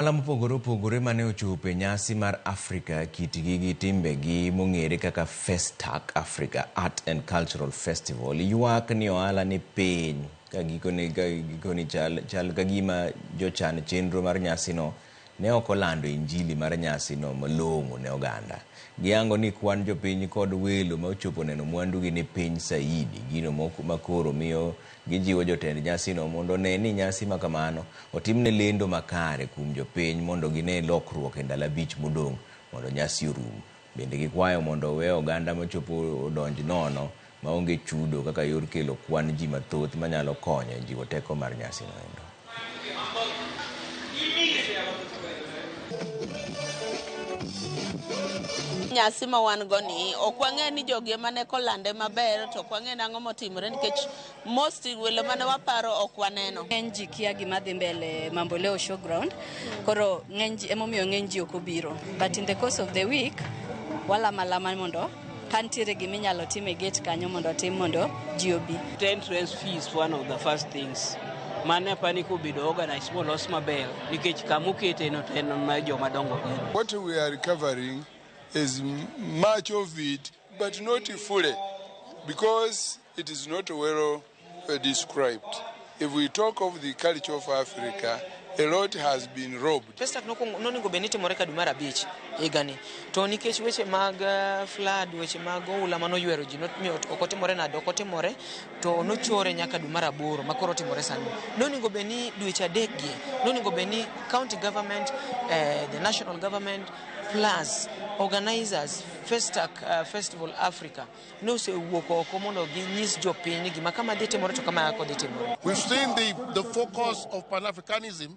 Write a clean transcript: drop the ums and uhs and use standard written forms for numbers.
Ohala mopogore opogore mane ochopo e nyasi mar Afrika kitgi gi timbegi mong'ere kaka Festac Africa Art and Cultural Festival ywak ni ohala ni piny ka gikone ka gikoni chal, chal ka gima jochan chenro mar nyasino ne ok olando injili mar nyasino malong'o ne oganda. Giyango ni kwan jopiny kod welo ma ochopo neno mwandugi ni piny saidi, gino makoro miyo gijiwo jotend nyasino mondo one ni nyasi ma kamano otimne lendo makare kuom jopiny mondo gine lokruok e ndalo 5 modong' mondo nyasi orum. Bende gikwayo mondo owe oganda machopo odonj nono maonge chudo kaka yor kelo kwan ji mathoth manyalo konyo e jiwo teko mar nyasino endo. Nyasi ma wan go ni ok wang'e ni jogi ema ne kolande maber to ok wang'e nang'o motimore nikech most welo mane waparo ok waneno. Ng'eny ji kia gima dhi mbele Mamboleo Showground, koro ng'eny ji emomiyo ng'eny ji ok obiro. But in the course of the week, walama lama mondo ka nitiere gima inyalo tim e gate kanyo mondo otim mondo ji obi. Entrance fee is one of the first things mane apani kobedo organized molos maber nikech kamokete no to en mar joma dongo kende. What we are recovering is much of it, but not fully, because it is not well described. If we talk of the culture of Africa, a lot has been robbed. Festac nonego bed ni timore ka dwe mar 5 higani, to nikech weche mag flood, weche mag oula manoywero ji, nomiyo ok otimore nade, ok otimore, to nochore nyaka dwe mar 8 ma koro otimore sani. Nonego bed ni dweche 3 gi, nonego bed ni county government, the national government, plus organizers Festac Festival Africa nosewuok oko mondo ginyis jopiny ni gima kama dhi timore to kama ok dhi timore. We've seen the focus of Pan-Africanism